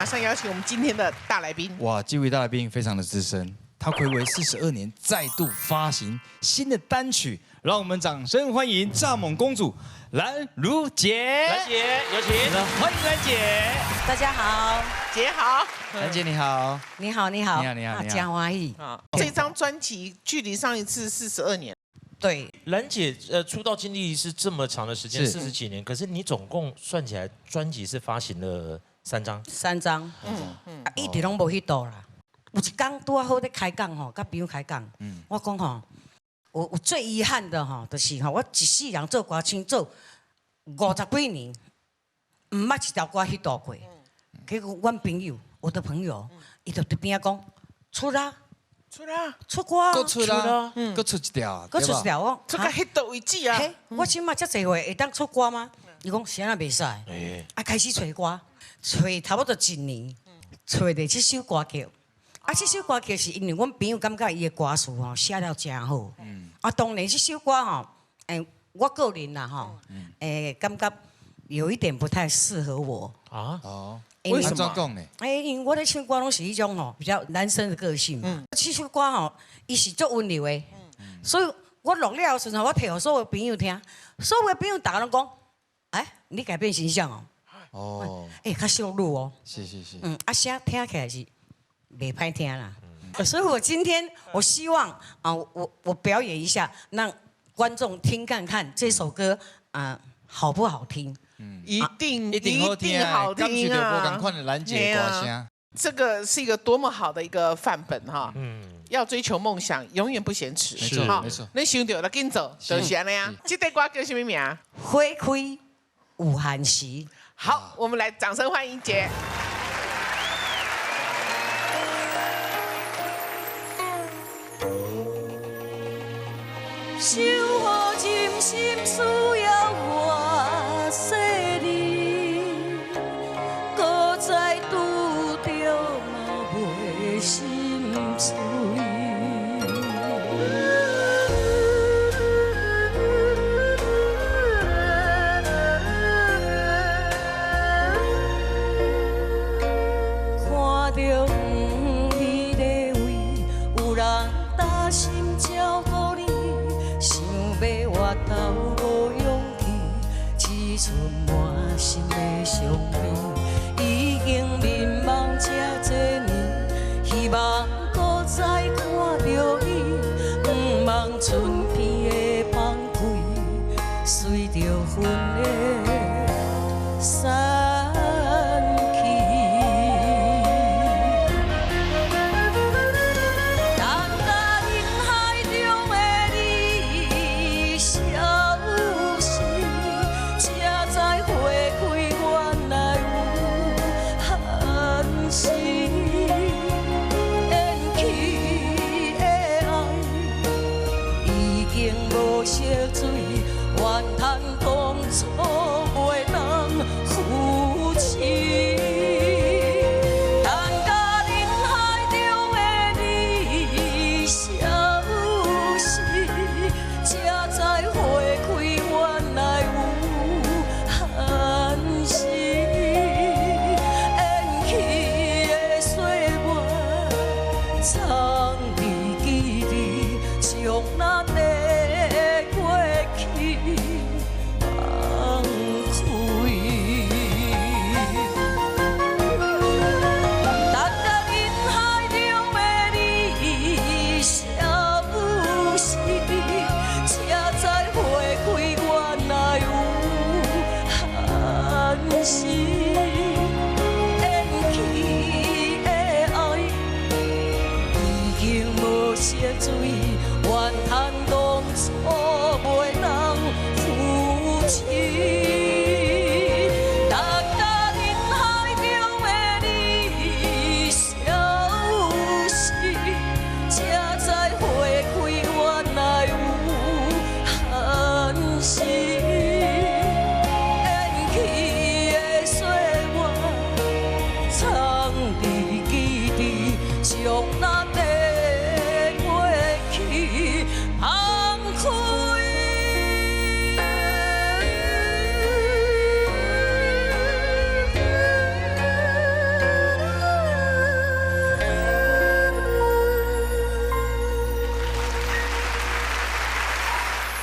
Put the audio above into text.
上邀請我們今天的大來賓。哇，這位大來賓非常的資深，他睽違42年再度發行新的單曲，讓我們掌聲歡迎蚱蜢公主蘭如姐。蘭姐有請，歡迎蘭姐。大家好，姐好，蘭姐你好，你好，你好，你好，你好，真歡喜。啊，這張專輯距離上一次42年。對，蘭姐，出道經歷是這麼長的時間，40幾年，可是你總共算起來，專輯是發行了三張。三張，一直攏無彼度啦。有一工拄仔好咧開講吼，佮朋友開講，我講吼，我最遺憾的吼，就是吼，我一世人做歌星做50幾年，毋捌一條歌彼度過。結果阮朋友，我的朋友，伊就佇邊仔講，出啦。出啦，出歌，閣出啦，閣出一條，閣出一條，我出到彼度為止啊！我這馬遮濟歲會當出歌嗎？伊講是按怎袂使？啊，開始揣歌，揣差不多一年，揣著這首歌曲。啊，這首歌曲是因為阮朋友感覺伊的歌詞吼寫了誠好。啊，當然這首歌吼，我個人啦吼，感覺有一點不太適合我。啊？哦。為什麼講呢？因為我咧唱歌攏是彼種吼比較男生的個性嘛。這首歌吼，伊是足溫柔的，所以我錄了的時陣，我提予所有朋友聽，所有的朋友逐家攏講，哎，你改變形象哦。哦。欸，較少女哦。是是是。啊聲聽起來是袂歹聽啦。所以我今天我希望啊，我表演一下，讓觀眾聽看看這首歌啊好不好聽。一定一定好聽啊！感受著無仝款的蘭姐歌聲，這個是一個多麼好的一個範本哈！要追求夢想，永遠不嫌遲。沒錯，沒錯。你想著就緊做，就是按呢啊。這塊歌叫什麼名？花開有限時。好，我們來掌聲歡迎姐。守護真心需要偌細膩，閣再拄著嘛袂心醉。